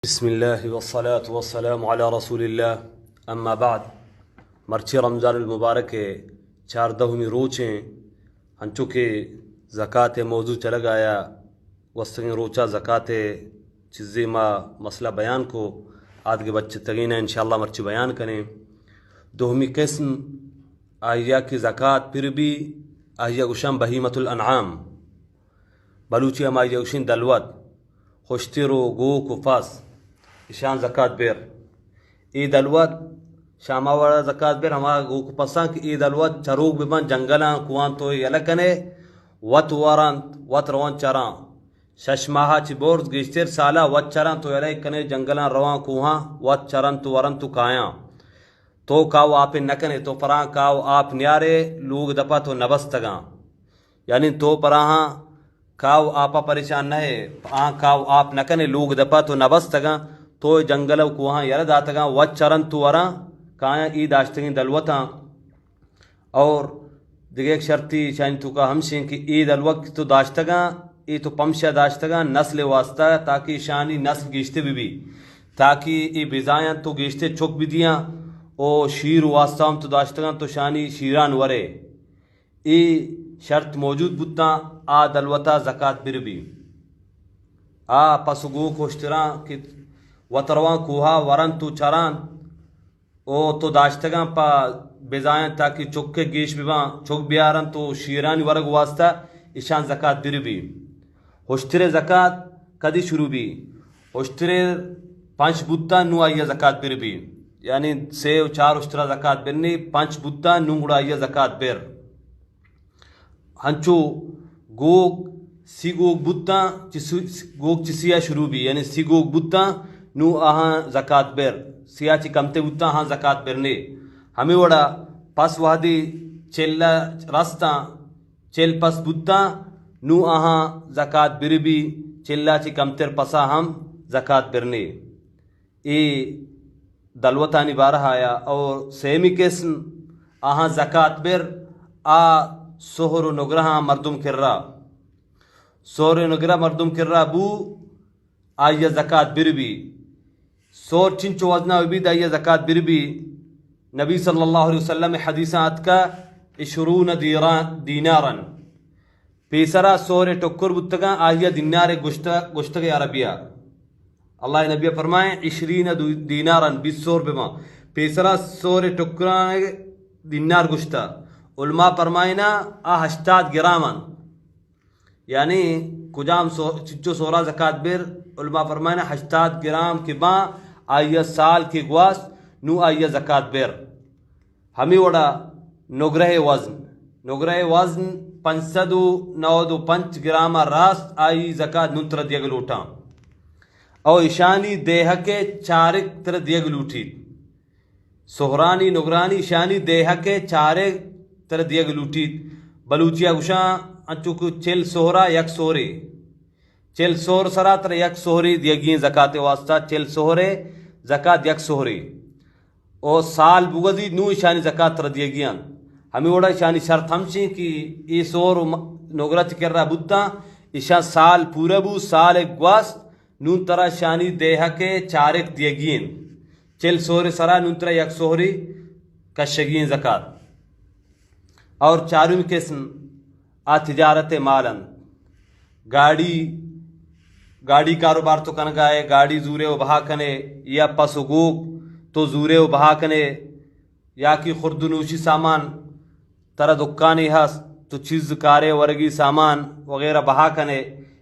بسم اللہ والصلاة والسلام علی رسول اللہ، اما بعد۔ مرچی رمضان المبارک ءِ چاردہمی روچ ایں، انچو کہ زکات ءِ موضوع چلگ ءَ آیا، گوستگیں روچا زکات ءِ چیزے ما مسئلہ بیان کو، آدگہ بچتگین ءَ انشاءاللہ مرچی بیان کنیں۔ دومی قسم آئیا کہ زکات پر بی، آئیا گوشاں بہیمۃ الانعام۔ بلوچی ہم آئیا گوشیں دلوت، ہشتر و گوک و پس، اشاں زکات بر۔ اے دلوت شاما وڑا زکات بر، ہما گوک و پساں کہ اے دلوت چروک بباں، جنگلاں کوہاں تو یلہ کنے، وت ورنت، وت روان چراں۔ شش ماہا چی برز گیشتر سالا وت چراں تو یلہ کنے، جنگلاں روان کوہاں، وت چرنت و ورنت و کایاں۔ تو کاو آپ نہ کنے، تو پراں کاو آپ نیارے، لوگ دپا تو نبستگاں۔ یعنی تو پراہاں کاو آپا پریشان نہ ئے، آں کاو آپ نہ کنے، لوگ دپا تو نبستگاں، تو جنگل و کوہاں یلہ داتگاں، وت چرنت و وراں کایاں، ای داشتگیں دلوتاں۔ اور دگہ یک شرطی شانی توکا ہمشیں کہ اے دلوت کہ تو داشتگاں، اے تو پمشا داشتگاں نسل واسطہ، تاکہ شانی نسل گیشتر بہ بی، تاکہ اے بزایاں تو گیشتر چک بدیاں، او شیر واسطہ ہم تو داشتگاں تو شانی شیران ورے۔ اے شرط موجود بوتاں، آ دلوتا زکات بر بی۔ آ پس و گوک ہشتراں کہ وتروان کوہا ورنت و چرانت، او تو داشتگاں پہ بزایاں تاکہ چک گیش بباں، چک بیارنت و شیرانی ورگ واسطہ اشان زکات بر بی۔ ہشترے زکات کدی شروع بی؟ ہشترے پنچ بوتاں، نوں آئیا زکات بر بی۔ یعنی سے و چار ہشترا زکات برنی، پنچ بوتاں، نوں گڑا آئیا زکات بر۔ ہنچو گوک، سی گوک بوتاں، چہ سی، گوک چہ سیا شروع بی، یعنی سی گوک بوتاں، نوں آہاں زکات بر۔ سیا چہ کمتے بوتاں، آہاں زکات برنے۔ ہمے وڑا پس وہدے چل رستاں، چل پس بوتاں، نوں آہاں زکات بر بی، چلا چہ کمتر پسا ہم زکات برنے۔ اے دلوتانی بارہ آیا۔ اور سیمی قسم آہاں زکات بر، آ سہر و نگرہاں مردم کرا، سہر و نگرہ مردم کرا بو، آئیا زکات بر بی۔ سہر چنچو وزنا بی، آئیا زکات بر بی۔ نبی صلی اللہ علیہ وسلم حدیثاں اتکا، عشرون دیرا-، دینارا۔ پیسرا سہرے ٹکر بوتگاں، آئیا دینارے گوشتہ، گوشتگ عربیا۔ اللہ نبی فرمائیں، عشرین دو-، دینارا، بیست سہر بباں۔ پیسرا سہرے ٹکراں دینار گوشتہ۔ علماء فرمائنا، آ ہشتاد گرام انت۔ یعنی کجام سو-، چنچو سہرا زکات بر؟ علماء فرمائنا، ہشتاد گرام کہ باں، آئیا سال کہ گواست، نوں آئیا زکات بر۔ ہمے وڑا نگرہ وزن، نگرہ وزن پنچ سد و نود و پنچ گرام ءَ راست، آئی زکات نوں ترا دیگ لوٹاں۔ او اشانی دیہک ءِ چارگ ترا دیگ لوٹیت۔ سہرانی، نگرانی، اشانی دیہک ءِ چارگ ترا دیگ لوٹیت۔ بلوچی ءَ گوشاں، انچو کہ چل سہرا یک سہرے۔ چل سہر سرا ترا یک سہرے دیگی ایں زکات ءِ واسطہ، چل سہرے زکات یک سہرے۔ او سال بگوزی نوں اشانی زکات ترا دیگی انت۔ ہمے وڑا اشانی شرط ہمشیں کہ اے سہر و م-، نگرہ چہ کرا بوتاں، اشاں سال پورا بو، سال گواست، نوں ترا اشانی دیہک ءِ چارک دیگی انت۔ چل سہر سرا نوں ترا یک سہرے کشگی انت زکات۔ اور چارمی قسم آ تجارت مال انت۔ گاڑی، گاڑی کاروبار تو کنگا ئے، گاڑی زورے و بہا کنے، یا پس و گوک تو زورے و بہا کنے، یا کہ خورد و نوشی سامان ترا دکانے ہست، تو چیز کارے، ورگی سامان وغیرہ بہا کنے،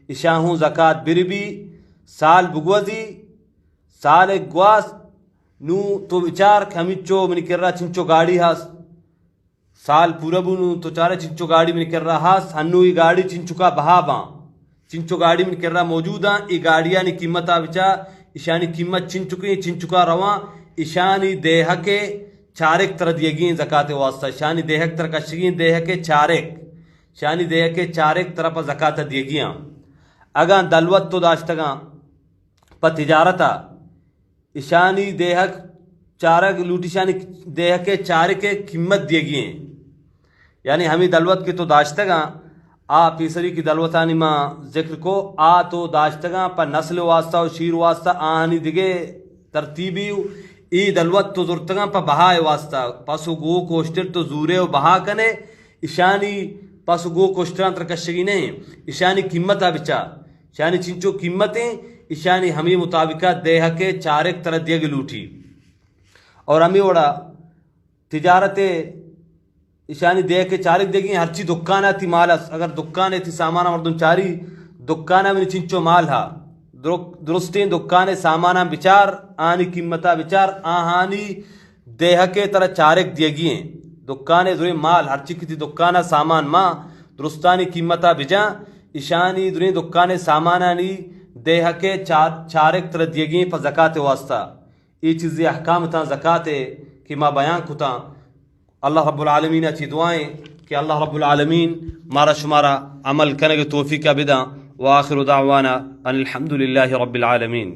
اشاں ہوں زکات بر بی۔ سال بگوزی، سال گواست، نوں تو بچار کہ ہمینچو منی کرا چنچو گاڑی ہست، سال پورا بو، نوں تو چارے چنچو گاڑی منی کرا ہست، ہنوں ای گاڑی چنچکا بہا باں، چنچو گاڑی منی کرا موجود آں، ای گاڑیانی قیمتا بچار، اشانی قیمت چنچکیں، چنچکا رواں، اشانی دیہک ءِ چارک ترا دیگی ایں زکات ءِ واسطہ، اشانی دیہک ترا کشگی ایں، دیہک ءِ چارک، اشانی دیہک ءِ چارک ترا پہ زکات دیگی آں۔ اگاں دلوت تو داشتگاں پہ تجارتا، اشانی دیہک چارگ لوٹی، اشانی دیہک ءِ چارک ءِ قیمت دیگی ایں۔ یعنی ہمے دلوت کہ تو داشتگاں، آ پیسری کہ دلوتانی ما ذکر کو، آ تو داشتگاں پہ نسل واسطہ و شیر واسطہ، آہانی دگہ ترتیبی و ای دلوت تو زرتگاں پہ بہائے واسطہ۔ پس و گوک و اشتر تو زورے و بہا کنے، اشانی پس و گوک و اشتراں تر کشگی نہیں، اشانی قیمتا بچار، اشانی چنچو قیمتیں، اشانی ہمے مطابقہ دیہکے چارک ترا دیگ لوٹی۔ اور ہمے وڑا تجارت ء اشانی دیہکے چارک دیگی، ہرچی دکان ء تی مال است، اگر دکان ء تی سامان ء مردم چاری، دکان ء منی چنچو مال ہا، درو-، درستیں دکان ء سامان ء بچار، آنی قیمت ء بچار، آہانی دیہکے ترا چارک دیگی ہیں۔ دکان ء دریں مال، ہرچی کہ تی دکان ء سامان ما درستانی قیمت ء بجاں، اشانی دریں دکان ء سامانانی دیہکے چار-، چارک ترا دیگی ہیں پہ زکات ء واسطہ۔ اے چیزے احکام تاں زکات ء کہ ما بیان کتاں۔ اللہ رب العالمین ء چی دعائیں کہ اللہ رب العالمین مارا شمارا عمل کنگ ء توفیق ء بداں۔ وآخر دعوانا ان الحمد للہ رب العالمین۔